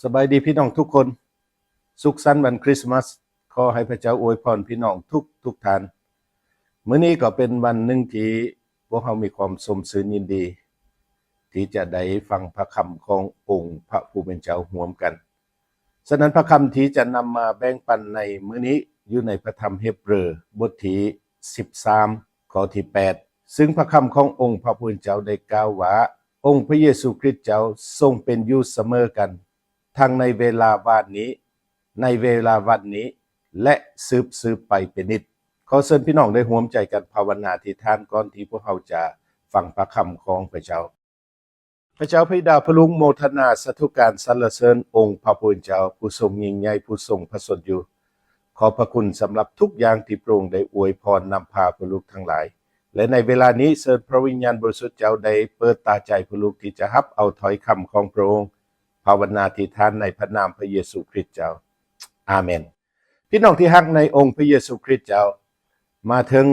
ສະບາຍດີພີ່ນ້ອງທຸກຄົນ, ສຸກສັນວັນຄຣິສມາສ. ຂໍໃຫ້ພະເຈົ້າອວຍພອນພີ່ນ້ອງທຸກໆທ່ານ. ມື້ນີ້ກໍເປັນວັນໜຶ່ງທີ່ພວກເຮົາມີຄວາມຊົມຊື່ນຍິນດີ ທີ່ຈະໄດ້ຟັງພະຄຳຂອງອົງພະຜູ້ເປັນເຈົ້າຮ່ວມກັນ. ສະນັ້ນ ພະຄຳທີ່ຈະນຳມາແບ່ງປັນໃນມື້ນີ້ ຢູ່ໃນພະທຳເຮບເຣີ ບົດທີສິບສາມ ຂໍ້ທີແປດ ຊຶ່ງພະຄຳຂອງອົງພະຜູ້ເປັນເຈົ້າໄດ້ກ່າວວ່າ, ອົງພະເຢຊູຄຣິດເຈົ້າຊົງເປັນຢູ່ສະເໝີກັນ, ທັງໃນເວລາວານນີ້, ໃນເວລາວັນນີ້ ແລະ ສືບໆໄປເປັນນິດ. ຂໍເຊີນພີ່ນ້ອງໄດ້ຮ່ວມໃຈກັນພາວະນາອະທິຖານ ກ່ອນທີ່ພວກເຮົາຈະຟັງພະຄຳຂອງພະເຈົ້າ. ພະເຈົ້າພະບິດາ, ພະລູກໂມທະນາສາທຸການສັນລະເສີນອົງພະຜູ້ເປັນເຈົ້າ ຜູ້ຊົງຍິ່ງໃຫຍ່, ຜູ້ຊົງພະຊົນຢູ່. ຂອບພະຄຸນສຳລັບທຸກຢ່າງທີ່ພະອົງໄດ້ອວຍພອນນຳພາພວກລູກທັງຫຼາຍ. ແລະ ໃນເວລານີ້ ເຊີນພະວິນຍານບໍລິສຸດເຈົ້າໄດ້ເປີດຕາໃຈພວກລູກ ທີ່ຈະຮັບເອົາຖ້ອຍຄຳຂອງພະອົງ. ພາວະນາອະທິຖານໃນພະນາມພະເຢຊູຄຣິດເຈົ້າ. ອາເມນ. ພີ່ນ້ອງທີ່ຮັກໃນອົງພະເຢຊູຄຣິດເຈົ້າ, ມາເຖິງ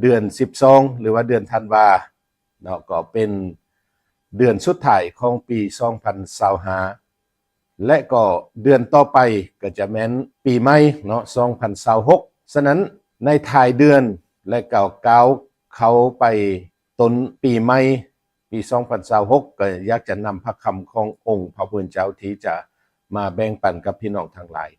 ເດືອນສິບສອງ ຫຼືວ່າເດືອນທັນວາເນາະ, ກໍເປັນເດືອນສຸດທ້າຍຂອງປີສອງພັນຊາວຫ້າ ແລະ ກໍເດືອນຕໍ່ໄປກໍຈະແມ່ນປີໃໝ່ເນາະ ສອງພັນຊາວຫົກ. ສະນັ້ນ ໃນທ້າຍເດືອນ ແລະ ກໍກ້າວເຂົ້າໄປຕົ້ນປີໃໝ່ ປີສອງພັນຊາວຫົກ ກໍຢາກຈະນຳພະຄຳຂອງອົງພະຜູ້ເປັນເຈົ້າທີ່ຈະມາແບ່ງປັນກັບພີ່ນ້ອງທັງຫຼາຍ.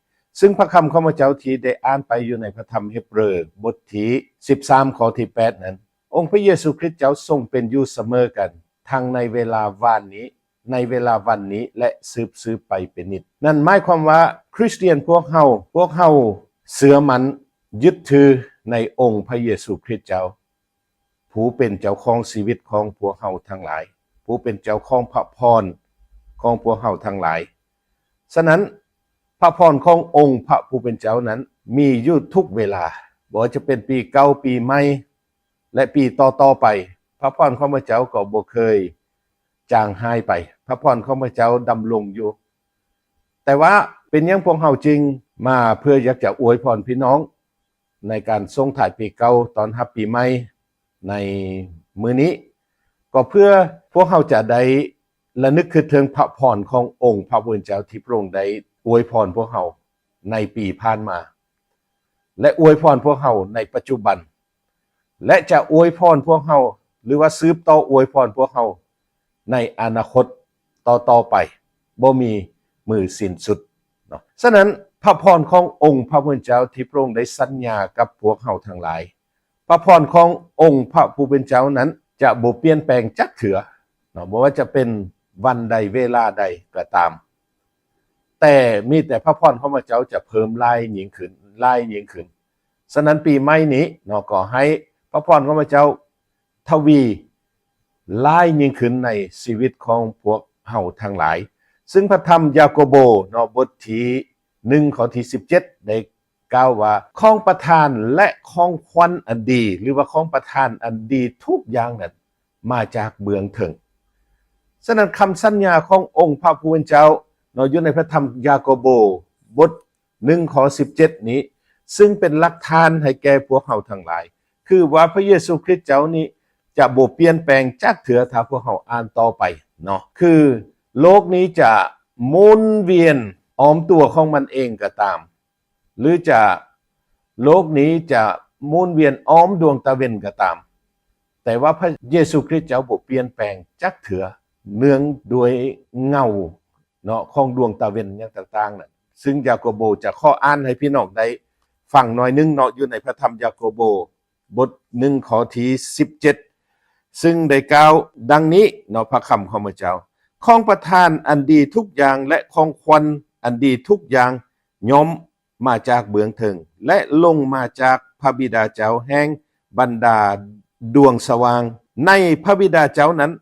ຊຶ່ງພະຄຳຂອງພະເຈົ້າທີ່ໄດ້ອ່ານໄປຢູ່ໃນພະທຳເຮບເຣີ ບົດທີສິບສາມ ຂໍ້ທີແປດນັ້ນ, ອົງພະເຢຊູຄຣິດເຈົ້າຊົງເປັນຢູ່ສະເໝີກັນ, ທັງໃນເວລາວານນີ້, ໃນເວລາວັນນີ້ ແລະ ສືບໆໄປເປັນນິດ. ນັ້ນໝາຍຄວາມວ່າ ຄຣິສຕຽນພວກເຮົາ, ພວກເຮົາເຊື່ອໝັ້ນຍຶດຖືໃນອົງພະເຢຊູຄຣິດເຈົ້າ. ຜູ້ເປັນເຈົ້າຂອງຊີວິດຂອງພວກເຮົາທັງຫຼາຍ, ຜູ້ເປັນເຈົ້າຂອງພະພອນຂອງພວກເຮົາທັງຫຼາຍ. ສະນັ້ນ ພະພອນຂອງອົງພະຜູ້ເປັນເຈົ້ານັ້ນມີຢູ່ທຸກເວລາ, ບໍ່ວ່າຈະເປັນປີເກົ່າ, ປີໃໝ່ ແລະ ປີຕໍ່ໆໄປ, ພະພອນຂອງພະເຈົ້າກໍບໍ່ເຄີຍຈາງຫາຍໄປ, ພະພອນຂອງພະເຈົ້າດຳລົງຢູ່. ແຕ່ວ່າເປັນຫຍັງພວກເຮົາຈຶ່ງມາເພື່ອຢາກຈະອວຍພອນພີ່ນ້ອງ ໃນການສົ່ງທ້າຍປີເກົ່າ ຕ້ອນຮັບປີໃໝ່ໃນມື້ນີ້, ກໍເພື່ອພວກເຮົາຈະໄດ້ລະນຶກຄິດເຖິງພະພອນຂອງອົງພະຜູ້ເປັນເຈົ້າ ທີ່ພະອົງໄດ້ອວຍພອນພວກເຮົາໃນປີຜ່ານມາ ແລະ ອວຍພອນພວກເຮົາໃນປັດຈຸບັນ ແລະ ຈະອວຍພອນພວກເຮົາ ຫຼືວ່າສືບຕໍ່ອວຍພອນພວກເຮົາໃນອະນາຄົດຕໍ່ໆໄປ ບໍ່ມີມື້ສິ້ນສຸດເນາະ. ສະນັ້ນ ພະພອນຂອງອົງພະຜູ້ເປັນເຈົ້າທີ່ພະອົງໄດ້ສັນຍາກັບພວກເຮົາທັງຫຼາຍ, ພະພອນຂອງອົງພະຜູ້ເປັນເຈົ້ານັ້ນຈະບໍ່ປ່ຽນແປງຈັກເທື່ອເນາະ, ບໍ່ວ່າຈະເປັນວັນໃດເວລາໃດກໍຕາມ. ແຕ່ມີແຕ່ພະພອນຂອງພະເຈົ້າຈະເພີ່ມຫຼາຍຍິ່ງຂຶ້ນ, ຫຼາຍຍິ່ງຂຶ້ນ. ສະນັ້ນ ປີໃໝ່ນີ້ເນາະ, ກໍໃຫ້ພະພອນຂອງພະເຈົ້າທະວີຫຼາຍຍິ່ງຂຶ້ນໃນຊີວິດຂອງພວກເຮົາທັງຫຼາຍ. ຊຶ່ງພະທຳຢາໂກໂບເນາະ, ບົດທີໜຶ່ງ ຂໍ້ທີສິບເຈັດ ໄດ້ກ່າວວ່າ, ຂອງປະທານ ແລະ ຂອງຂວັນອັນດີ ຫຼືວ່າຂອງປະທານອັນດີທຸກຢ່າງນັ້ນ ມາຈາກເບື້ອງເທິງ. ສະນັ້ນ ຄຳສັນຍາຂອງອົງພະຜູ້ເປັນເຈົ້າເນາະ ຢູ່ໃນພະທຳຢາໂກໂບ ບົດໜຶ່ງ ຂໍ້ສິບເຈັດນີ້, ຊຶ່ງເປັນຫຼັກຖານໃຫ້ແກ່ພວກເຮົາທັງຫຼາຍ, ຄືວ່າພະເຢຊູຄຣິດເຈົ້ານີ້ຈະບໍ່ປ່ຽນແປງຈັກເທື່ອ, ຖ້າພວກເຮົາອ່ານຕໍ່ໄປເນາະ, ຄືໂລກນີ້ຈະໝູນວຽນອ້ອມຕົວຂອງມັນເອງກໍຕາມ, ຫຼືຈະ ໂລກນີ້ຈະໝູນວຽນອ້ອມດວງຕາເວັນກໍຕາມ, ແຕ່ວ່າພະເຢຊູຄຣິດເຈົ້າບໍ່ປ່ຽນແປງຈັກເທື່ອ ເນື່ອງດ້ວຍເງົາເນາະ ຂອງດວງຕາເວັນຫຍັງຕ່າງໆນັ້ນ. ຊຶ່ງຢາໂກໂບຈະຂໍອ່ານໃຫ້ພີ່ນ້ອງໄດ້ຟັງໜ້ອຍໜຶ່ງເນາະ, ຢູ່ໃນພະທຳຢາໂກໂບ ບົດໜຶ່ງ ຂໍ້ທີສິບເຈັດ ຊຶ່ງໄດ້ກ່າວດັ່ງນີ້ເນາະ, ພະຄຳຂອງພະເຈົ້າ, ຂອງປະທານອັນດີທຸກຢ່າງ ແລະ ຂອງຂວັນອັນດີທຸກຢ່າງ ຍ່ອມມາຈາກເບື້ອງເທິງ ແລະ ລົງມາຈາກພະບິດາເຈົ້າແຫ່ງບັນດາດວງສະຫວ່າງ. ໃນພະບິດາເຈົ້ານັ້ນ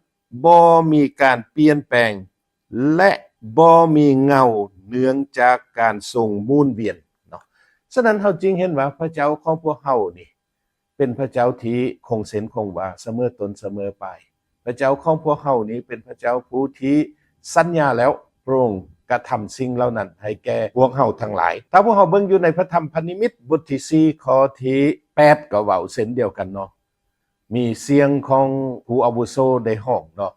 ບໍ່ມີການປ່ຽນແປງ ແລະ ບໍ່ມີເງົາເນື່ອງຈາກການຊົງໝູນວຽນເນາະ. ສະນັ້ນ ເຮົາຈຶ່ງເຫັນວ່າພະເຈົ້າຂອງພວກເຮົານີ້ ເປັນພະເຈົ້າທີ່ຄົງເສັ້ນຄົງວາ ສະເໝີຕົ້ນສະເໝີປາຍ. ພະເຈົ້າຂອງພວກເຮົານີ້ເປັນພະເຈົ້າຜູ້ທີ່ສັນຍາແລ້ວ, ພະອົງກະທຳສິ່ງເຫຼົ່ານັ້ນໃຫ້ແກ່ພວກເຮົາທັງຫຼາຍ. ຖ້າພວກເຮົາເບິ່ງຢູ່ໃນພະທຳພັນນິມິດ ບົດທີສີ່ ຂໍ້ທີແປດ ກໍເວົ້າເຊັ່ນດຽວກັນເນາະ, ມີສຽງຂອງຜູ້ອາວຸໂສໄດ້ຮ້ອງເນາະ,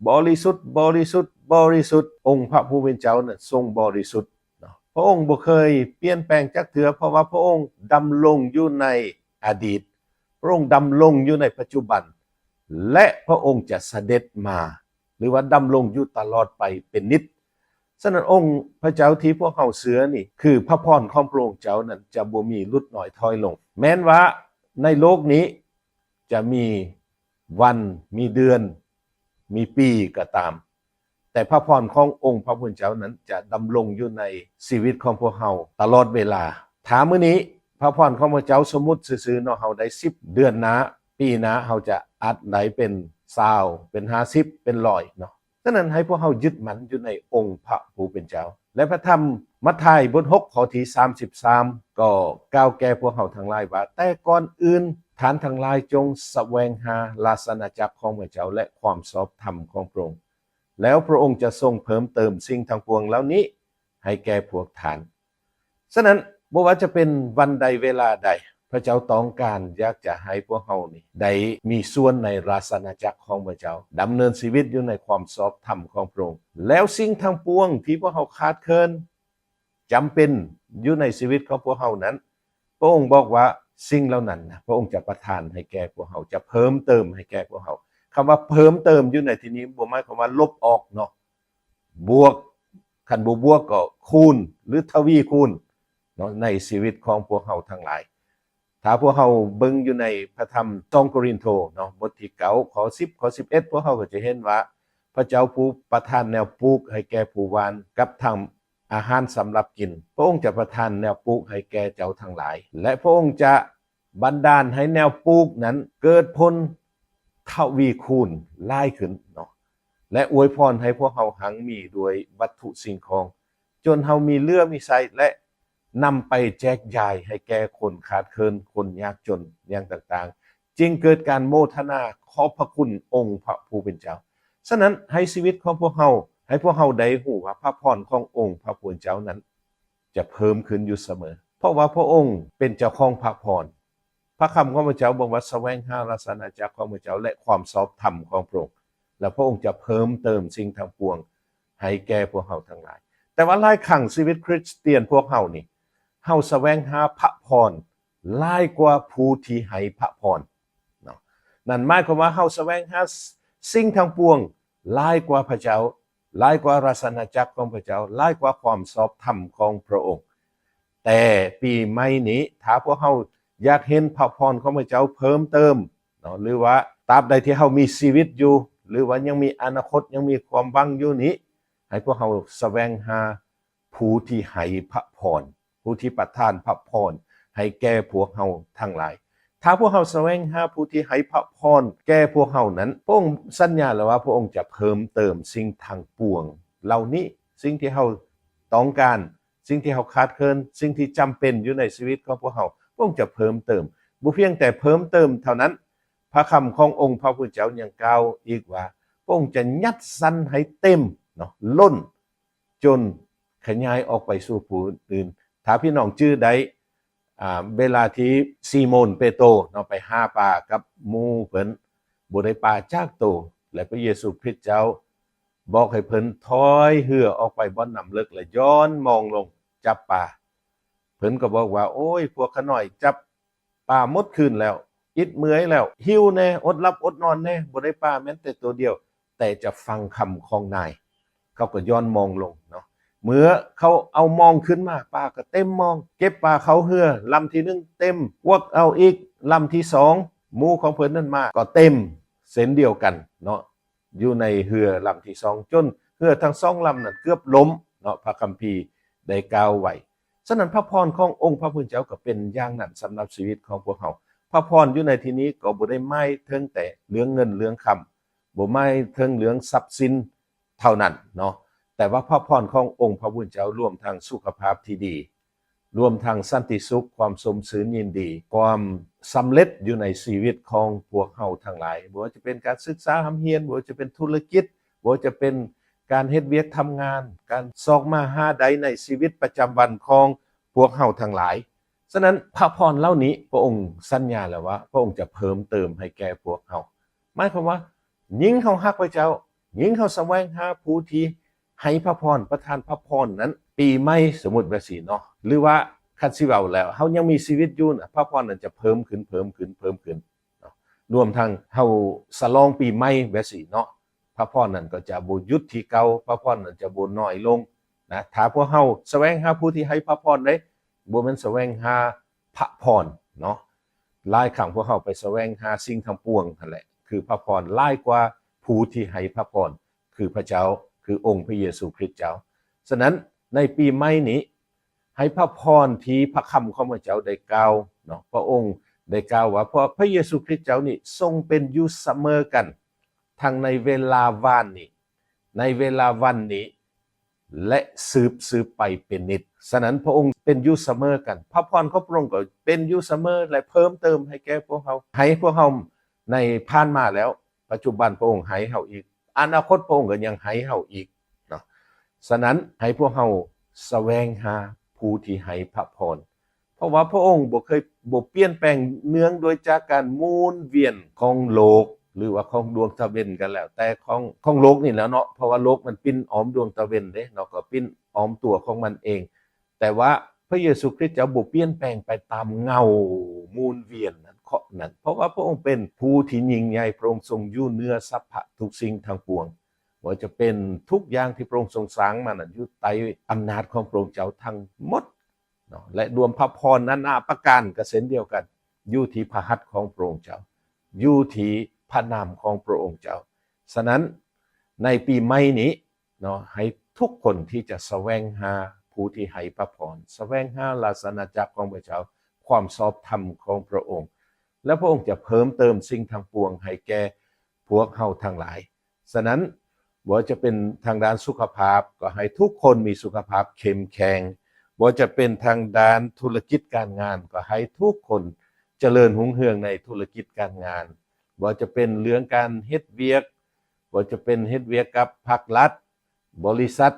ບໍລິສຸດ, ບໍລິສຸດ, ບໍລິສຸດ, ອົງພະຜູ້ເປັນເຈົ້ານັ້ນຊົງບໍລິສຸດເນາະ. ພະອົງບໍ່ເຄີຍປ່ຽນແປງຈັກເທື່ອ, ເພາະວ່າພະອົງດຳລົງຢູ່ໃນອະດີດ, ພະອົງດำລົງຢູ່ໃນປັດຈຸບັນ ແລະ ພະອົງຈະສະເດັດມາ ຫຼືວ່າດຳລົງຢູ່ຕະຫຼອດໄປເປັນນິດ. ສະນັ້ນ ອົງພະເຈົ້າທີ່ພວກເຮົາເຊື່ອນີ້ ຄືພະພອນຂອງພະອົງເຈົ້ານັ້ນຈະບໍ່ມີຫຼຸດນ້ອຍຖອຍລົງ. ແມ່ນວ່າໃນໂລກນີ້ຈະມີວັນ, ມີເດືອນ, ມີປີກໍຕາມ, ແຕ່ພະພອນຂອງອົງພະຜູ້ເປັນເຈົ້ານັ້ນຈະດຳລົງຢູ່ໃນຊີວິດຂອງພວກເຮົາຕະຫຼອດເວລາ. ຖ້າມື້ນີ້ພະພອນຂອງພະເຈົ້າ, ສົມມຸດຊື່ໆເນາະ, ເຮົາໄດ້ສິບເດືອນໜ້າ, ປີໜ້າເຮົາຈະອາດໄດ້ເປັນຊາວ, ເປັນຫ້າສິບ, ເປັນຮ້ອຍເນາະ. ສະນັ້ນ ໃຫ້ພວກເຮົາຍຶດໝັ້ນຢູ່ໃນອົງພະຜູ້ເປັນເຈົ້າ. ແລະ ພະທຳມັດທາຍບົດຫົກ ຂໍ້ທີສາມສິບສາມ ກໍກ່າວແກ່ພວກເຮົາທັງຫຼາຍວ່າ, ແຕ່ກ່ອນອື່ນທ່ານທັງຫຼາຍຈົ່ງສະແຫວງຫາລາຊະອານາຈັກຂອງພະເຈົ້າ ແລະ ຄວາມຊອບທຳຂອງພະອົງ, ແລ້ວພະອົງຈະຊົງເພີ່ມເຕີມສິ່ງທັງປວງເຫຼົ່ານີ້ໃຫ້ແກ່ພວກທ່ານ. ສະນັ້ນ ບໍ່ວ່າຈະເປັນວັນໃດເວລາໃດ, ພະເຈົ້າຕ້ອງການຢາກຈະໃຫ້ພວກເຮົານີ້ໄດ້ມີສ່ວນໃນລາຊະອານາຈັກຂອງພະເຈົ້າ, ດຳເນີນຊີວິດຢູ່ໃນຄວາມຊອບທຳຂອງພະອົງ. ແລ້ວສິ່ງທັງປວງທີ່ພວກເຮົາຂາດເຂີນ, ຈຳເປັນຢູ່ໃນຊີວິດຂອງພວກເຮົານັ້ນ, ພະອົງບອກວ່າສິ່ງເຫຼົ່ານັ້ນນະ ພະອົງຈະປະທານໃຫ້ແກ່ພວກເຮົາ, ຈະເພີ່ມເຕີມໃຫ້ແກ່ພວກເຮົາ. ຄຳວ່າເພີ່ມເຕີມຢູ່ໃນທີ່ນີ້ ບໍ່ໝາຍຄວາມວ່າລົບອອກເນາະ, ບວກ, ຄັນບໍ່ບວກກໍຄູນ ຫຼື ທະວີຄູນເນາະ ໃນຊີວິດຂອງພວກເຮົາທັງຫຼາຍ. ຖ້າພວກເຮົາເບິ່ງຢູ່ໃນພະທຳສອງໂກລິນໂທເນາະ, ບົດທີເກົ້າ ຂໍ້ສິບ ຂໍ້ສິບເອັດ ພວກເຮົາກໍຈະເຫັນວ່າ ພະເຈົ້າຜູ້ປະທານແນວປູກໃຫ້ແກ່ຜູ້ຫວ່ານ ກັບທັງອາຫານສຳລັບກິນ, ພະອົງຈະປະທານແນວປູກໃຫ້ແກ່ເຈົ້າທັງຫຼາຍ ແລະ ພະອົງຈະບັນດານໃຫ້ແນວປູກນັ້ນເກີດຜົນທະວີຄູນຫຼາຍຂຶ້ນເນາະ ແລະ ອວຍພອນໃຫ້ພວກເຮົາຮັ່ງມີດ້ວຍວັດຖຸສິ່ງຂອງ ຈົນເຮົາມີເຫຼືອມີໃຊ້ ແລະ ນຳໄປແຈກຢາຍໃຫ້ແກ່ຄົນຂາດເຂີນ, ຄົນຍາກຈົນຢ່າງຕ່າງໆ, ຈຶ່ງເກີດການໂມທະນາຂອບພະຄຸນອົງພະຜູ້ເປັນເຈົ້າ. ສະນັ້ນ ໃຫ້ຊີວິດຂອງພວກເຮົາ, ໃຫ້ພວກເຮົາໄດ້ຮູ້ວ່າພະພອນຂອງອົງພະຜູ້ເປັນເຈົ້ານັ້ນຈະເພີ່ມຂຶ້ນຢູ່ສະເໝີ, ເພາະວ່າພະອົງເປັນເຈົ້າຂອງພະພອນ. ພະຄຳຂອງພະເຈົ້າບອກວ່າ, ສະແຫວງຫາລາຊະອານາຈັກຂອງພະເຈົ້າ ແລະ ຄວາມຊອບທຳຂອງພະອົງ, ແລ້ວພະອົງຈະເພີ່ມເຕີມສິ່ງທັງປວງໃຫ້ແກ່ພວກເຮົາທັງຫຼາຍ. ແຕ່ວ່າຫຼາຍຄັ້ງຊີວິດຄຣິສຕຽນພວກເຮົານີ້, ເຮົາສະແຫວງຫາພະພອນຫຼາຍກວ່າຜູ້ທີ່ໃຫ້ພະພອນເນາະ. ນັ້ນໝາຍຄວາມວ່າເຮົາສະແຫວງຫາ ສ- ສິ່ງທັງປວງຫຼາຍກວ່າພະເຈົ້າ, ຫຼາຍກວ່າລາຊະອານາຈັກຂອງພະເຈົ້າ, ຫຼາຍກວ່າຄວາມຊອບທຳຂອງພະອົງ. ແຕ່ປີໃໝ່ນີ້ ຖ້າພວກເຮົາຢາກເຫັນພະພອນຂອງພະເຈົ້າເພີ່ມເຕີມເນາະ, ຫຼືວ່າຕາບໃດທີ່ເຮົາມີຊີວິດຢູ່ ຫຼືວ່າຍັງມີອະນາຄົດ, ຍັງມີຄວາມຫວັງຢູ່ນີ້, ໃຫ້ພວກເຮົາສະແຫວງຫາຜູ້ທີ່ໃຫ້ພະພອນ, ຜູ້ທີ່ປະທານພະພອນໃຫ້ແກ່ພວກເຮົາທັງຫຼາຍ. ຖ້າພວກເຮົາສະແຫວງຫາຜູ້ທີ່ໃຫ້ພະພອນແກ່ພວກເຮົານັ້ນ, ພະອົງສັນຍາແລ້ວວ່າ ພະອົງຈະເພີ່ມເຕີມສິ່ງທັງປວງເຫຼົ່ານີ້, ສິ່ງທີ່ເຮົາຕ້ອງການ, ສິ່ງທີ່ເຮົາຂາດເຂີນ, ສິ່ງທີ່ຈຳເປັນຢູ່ໃນຊີວິດຂອງພວກເຮົາ, ພະອົງຈະເພີ່ມເຕີມ. ບໍ່ພຽງແຕ່ເພີ່ມເຕີມເທົ່ານັ້ນ, ພະຄຳຂອງອົງພະຜູ້ເຈົ້າຍັງກ່າວອີກວ່າ ພະອົງຈະຍັດສັນໃຫ້ເຕັມເນາະ, ລົ້ນ ຈົນຂະຫຍາຍອອກໄປສູ່ຜູ້ອື່ນ. ຖ້າພີ່ນ້ອງຈື່ໄດ້, ອາ, ເວລາທີ່ຊີໂມນເປໂຕເນາະ ໄປຫາປາກັບໝູ່ເພິ່ນ, ບໍ່ໄດ້ປາຈັກໂຕ, ແລະ ພະເຢຊູຄຣິສເຈົ້າບອກໃຫ້ເພິ່ນຖອຍເຮືອອອກໄປບ່ອນນ້ຳເລິກ ແລະ ຍ້ອນມອງລົງຈັບປາ. ເພິ່ນກໍບອກວ່າ, ໂອ້ຍ, ພວກຂ້ານ້ອຍຈັບ ປາໝົດຄືນແລ້ວ, ອິດເມື່ອຍແລ້ວ, ຫິວແດ່, ອົດຫຼັບອົດນອນແດ່, ບໍ່ໄດ້ປາແມ່ນແຕ່ໂຕດຽວ, ແຕ່ຈະຟັງຄຳຂອງນາຍ. ເຂົາກໍຍ້ອນມອງລົງເນາະ. ເມື່ອເຂົາເອົາມອງຂຶ້ນມາ, ປາກໍເຕັມມອງ. ເກັບປາເຂົ້າເຮືອ, ລຳທີໜຶ່ງເຕັມ, ກວດເອົາອີກ, ລຳທີສອງ, ໝູ່ຂອງເພິ່ນນັ້ນມາ, ກໍເຕັມເຊັ່ນດຽວກັນເນາະ. ຢູ່ໃນເຮືອລຳທີສອງ, ຈົນເຮືອທັງສອງລຳນັ້ນເກືອບລົ້ມເນາະ, ພະຄຳພີໄດ້ກ່າວໄວ້. ສະນັ້ນ ພະພອນຂອງອົງພະຜູ້ເປັນເຈົ້າກໍເປັນຢ່າງນັ້ນສຳລັບຊີວິດຂອງພວກເຮົາ. ພະພອນຢູ່ໃນທີ່ນີ້ກໍບໍ່ໄດ້ໝາຍເຖິງແຕ່ເລື່ອງເງິນເລື່ອງຄຳ, ບໍ່ໝາຍເຖິງເລື່ອງຊັບສິນເທົ່ານັ້ນເນາະ, ແຕ່ວ່າພະພອນຂອງອົງພະຜູ້ເປັນເຈົ້າລວມທັງສຸຂະພາບທີ່ດີ, ລວມທັງສັນຕິສຸກ, ຄວາມຊົມຊື່ນຍິນດີ, ຄວາມສຳເລັດຢູ່ໃນຊີວິດຂອງພວກເຮົາທັງຫຼາຍ, ບໍ່ວ່າຈະເປັນການສຶກສາຮ່ຳຮຽນ, ບໍ່ວ່າຈະເປັນທຸລະກິດ, ບໍ່ວ່າຈະເປັນການເຮັດວຽກທຳງານ, ການຊອກມາຫາໄດ້ໃນຊີວິດປະຈຳວັນຂອງພວກເຮົາທັງຫຼາຍ. ສະນັ້ນ ພະພອນເຫຼົ່ານີ້ ພະອົງສັນຍາແລ້ວວ່າ ພະອົງຈະເພີ່ມເຕີມໃຫ້ແກ່ພວກເຮົາ. ໝາຍຄວາມວ່າ ຍິ່ງເຮົາຮັກພະເຈົ້າ, ຍິ່ງເຮົາສະແຫວງຫາຜູ້ທີ່ ໃຫ້ພະພອນ ປະທານພະພອນນັ້ນ ປີໃໝ່ ສົມມຸດແບບຊີ້ເນາະ ຫຼືວ່າຄັນຊິເວົ້າແລ້ວ ເຮົາຍັງມີຊີວິດຢູ່ນະ ພະພອນນັ້ນຈະເພີ່ມຂຶ້ນ ເພີ່ມຂຶ້ນ ເພີ່ມຂຶ້ນເນາະ. ລວມທັງເຮົາສະຫຼອງປີໃໝ່ແບບຊີ້ເນາະ ພະພອນນັ້ນກໍຈະບໍ່ຢຸດທີ່ເກົ່າ ພະພອນນັ້ນຈະບໍ່ນ້ອຍລົງນະ. ຖ້າພວກເຮົາສະແຫວງຫາຜູ້ທີ່ໃຫ້ພະພອນເດ້ ບໍ່ແມ່ນສະແຫວງຫາພະພອນເນາະ. ຫຼາຍຄັ້ງພວກເຮົາໄປສະແຫວງຫາສິ່ງທັງປວງຫັ້ນແຫຼະ ຄືພະພອນ ຫຼາຍກວ່າຜູ້ທີ່ໃຫ້ພະພອນ ຄືພະເຈົ້າ ຄືອົງພະເຢຊູຄຣິດເຈົ້າ. ສະນັ້ນ ໃນປີໃໝ່ນີ້ ໃຫ້ພະພອນທີ່ພະຄຳຂອງພະເຈົ້າໄດ້ກ່າວເນາະ, ພະອົງໄດ້ກ່າວວ່າ ເພາະພະເຢຊູຄຣິດເຈົ້ານີ້ຊົງເປັນຢູ່ສະເໝີກັນ ທັງໃນເວລາວານນີ້ ໃນເວລາວັນນີ້ ແລະ ສືບ ສືບໄປເປັນນິດ. ສະນັ້ນ ພະອົງເປັນຢູ່ສະເໝີກັນ. ພະພອນຂອງພະອົງກໍເປັນຢູ່ສະເໝີ ແລະ ເພີ່ມເຕີມໃຫ້ແກ່ພວກເຮົາ, ໃຫ້ພວກເຮົາໃນຜ່ານມາແລ້ວ, ປັດຈຸບັນພະອົງໃຫ້ເຮົາອີກ, ອະນາຄົດພະອົງກໍຍັງໃຫ້ເຮົາອີກເນາະ. ສະນັ້ນ ໃຫ້ພວກເຮົາສະແຫວງຫາຜູ້ທີ່ໃຫ້ພະພອນ, ເພາະວ່າພະອົງບໍ່ເຄີຍ ບໍ່ປ່ຽນແປງ ເນື່ອງໂດຍຈາກການໝູນວຽນຂອງໂລກ ຫຼືວ່າຂອງດວງຕາເວັນກໍແລ້ວແຕ່ ຂອງ ຂອງໂລກນີ້ແຫຼະເນາະ, ເພາະວ່າໂລກມັນປິ່ນອ້ອມດວງຕາເວັນເດ້ເນາະ, ກໍປິ່ນອ້ອມຕົວຂອງມັນເອງ. ແຕ່ວ່າພະເຢຊູຄຣິດເຈົ້າບໍ່ປ່ຽນແປງໄປຕາມເງົາໝູນວຽນນັ້ນ ເຄາະນັ້ນ, ເພາະວ່າພະອົງເປັນຜູ້ທີ່ຍິ່ງໃຫຍ່, ພະອົງຊົງຢູ່ເໜືອສັບພະທຸກສິ່ງທັງປວງ. ບໍ່ວ່າຈະເປັນທຸກຢ່າງທີ່ພະອົງຊົງສ້າງມານັ້ນ ຢູ່ໃຕ້ອຳນາດຂອງພະອົງເຈົ້າທັງໝົດເນາະ, ແລະ ລວມພະພອນນານາປະການກໍເຊັ່ນດຽວກັນ ຢູ່ທີ່ພະຫັດຂອງພະອົງເຈົ້າ, ຢູ່ທີ່ພະນາມຂອງພະອົງເຈົ້າ. ສະນັ້ນ ໃນປີໃໝ່ນີ້ເນາະ ໃຫ້ທຸກຄົນທີ່ຈະສະແຫວງຫາຜູ້ທີ່ໃຫ້ພະພອນ, ສະແຫວງຫາລາຊະອານາຈັກຂອງພະເຈົ້າ, ຄວາມຊອບທຳຂອງພະອົງ, ແລະ ພະອົງຈະເພີ່ມເຕີມສິ່ງທັງປວງໃຫ້ແກ່ພວກເຮົາທັງຫຼາຍ. ສະນັ້ນ ບໍ່ວ່າຈະເປັນທາງດ້ານສຸຂະພາບ ກໍໃຫ້ທຸກຄົນມີສຸຂະພາບເຂັ້ມແຂງ, ບໍ່ວ່າຈະເປັນທາງດ້ານທຸລະກິດການງານ ກໍໃຫ້ທຸກຄົນຈະເລີນຮຸ່ງເຮືອງໃນທຸລະກິດການງານ, ບໍ່ວ່າຈະເປັນເລື່ອງການເຮັດວຽກ, ບໍ່ວ່າຈະເປັນເຮັດວຽກກັບພາກລັດ, ບໍລິສັດ,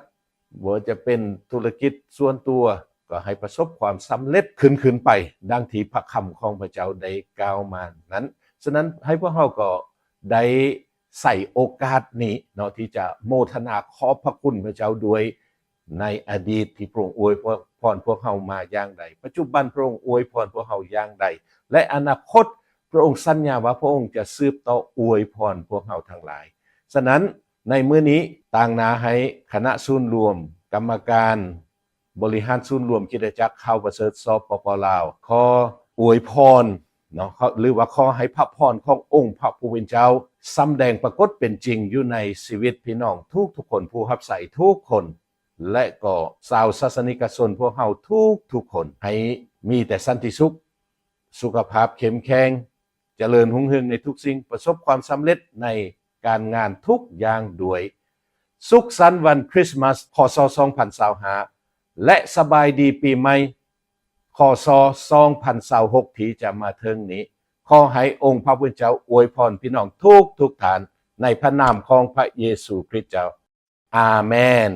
ບໍ່ວ່າຈະເປັນທຸລະກິດສ່ວນຕົວ ກໍໃຫ້ປະສົບຄວາມສຳເລັດຂຶ້ນໆໄປ ດັ່ງທີ່ພະຄຳຂອງພະເຈົ້າໄດ້ກ່າວມານັ້ນ. ສະນັ້ນ ໃຫ້ພວກເຮົາກໍໄດ້ໃຊ້ໂອກາດນີ້ເນາະ ທີ່ຈະໂມທະນາຂອບພະຄຸນພະເຈົ້າດ້ວຍ ໃນອະດີດທີ່ພະອົງອວຍພອນພວກເຮົາມາຢ່າງໃດ, ປັດຈຸບັນພະອົງອວຍພອນພວກເຮົາຢ່າງໃດ ແລະ ອະນາຄົດ ພະອົງສັນຍາວ່າພະອົງຈະສືບຕໍ່ອວຍພອນພວກເຮົາທັງຫຼາຍ. ສະນັ້ນ ໃນມື້ນີ້ ຕາງໜ້າໃຫ້ຄະນະສູນລວມ, ກຳມະການບໍລິຫານສູນລວມຄຣິສຕະຈັກຂ່າວປະເສີດ ສປປ ລາວ ຂໍອວຍພອນເນາະ ຂໍ ຫຼືວ່າຂໍໃຫ້ພະພອນຂອງອົງພະຜູ້ເປັນເຈົ້າ ສຳແດງປາກົດເປັນຈິງຢູ່ໃນຊີວິດພີ່ນ້ອງທຸກໆຄົນ, ຜູ້ຮັບໃຊ້ທຸກຄົນ ແລະ ກໍຊາວສາສະນິກະຊົນພວກເຮົາທຸກໆຄົນ ໃຫ້ມີແຕ່ສັນຕິສຸກ, ສຸຂະພາບເຂັ້ມແຂງ, ຈະເລີນຮຸ່ງເຮືອງໃນທຸກສິ່ງ, ປະສົບຄວາມສຳເລັດໃນການງານທຸກຢ່າງດ້ວຍ. ສຸກສັນວັນຄຣິສມາສ ຄ.ສ. ສອງພັນຊາວຫ້າ ແລະ ສະບາຍດີປີໃໝ່ ຄ.ສ. ສອງພັນຊາວຫົກ ທີ່ຈະມາເຖິງນີ້. ຂໍໃຫ້ອົງພະຜູ້ເປັນເຈົ້າອວຍພອນພີ່ນ້ອງທຸກໆທ່ານ ໃນພະນາມຂອງພະເຢຊູຄຣິດເຈົ້າ. ອາເມນ.